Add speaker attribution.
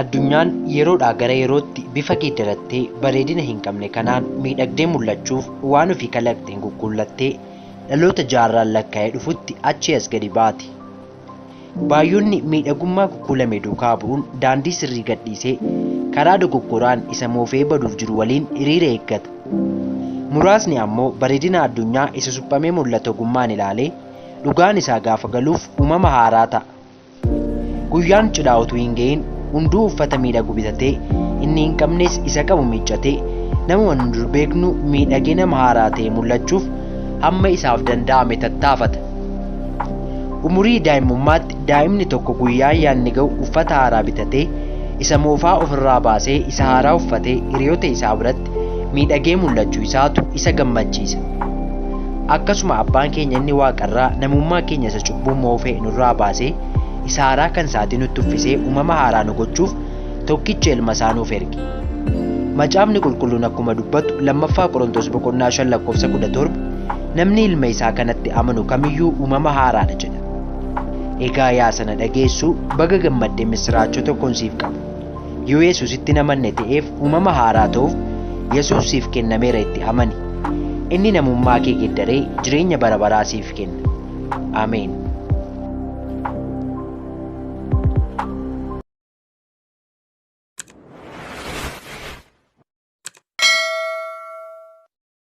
Speaker 1: Addunyaan yeroodhaa gara yerootti bifa geeddarattee bareedina hin qabne kanaan miidhagdee mul'achuuf waan ofii kalaqxeen kukkuullattee dhaloota jaarraan lakkaa'ee dhufutti achii as gadi baati. Baay'oonni miidhagummaa kukkuulame duukaa bu'uun daandii sirrii gadhiisee karaa dogoggoraan isa moofee baduuf jiru waliin hiriira eeggata. Muraasni ammoo bareedina addunyaa isa suphamee mul'atu ogummaan ilaalee dhugaan isaa gaafa galuuf uumama haaraa ta'a. Guyyaan cidhaa utuu hin ga'iin hunduu uffata miidhagu bitatee inni hin qabnes isa qabu miiccatee nama nu dur beeknu miidhagee nama haaraa ta'e mul'achuuf hamma isaaf danda'ame tattaafata. Umurii daa'imummaatti daa'imni tokko guyyaa ayyaanni ga'u uffata haaraa bitatee isa moofaa ofirraa baasee isa haaraa uffatee hiriyoota isaa biratti miidhagee mul'achuu isaatu isa gammachiisa. Akkasuma abbaan keenya inni waaqarraa namummaa keenya isa cubbuu moofee nurraa baasee isa haaraa kan isaatii nutti uffisee uumama haaraa nu gochuuf tokkicha ilma isaa nuuf erge. Macaafni qulqulluun akkuma dubbatu lammaffaa Qorontos boqonnaa 5 lakkoofsa 17 namni ilma isaa kanatti amanu kamiyyuu uumama haaraadha jedha. Egaa yaa sana dhageessu baga gammaddee misiraachoo tokkoon siif qaba. Yoo Yesuusitti hin amanne ta'eef uumama haaraa ta'uuf Yesuus siif kennameera itti amani. Inni namummaa kee geeddaree jireenya bara baraa siif kenna. Ameen.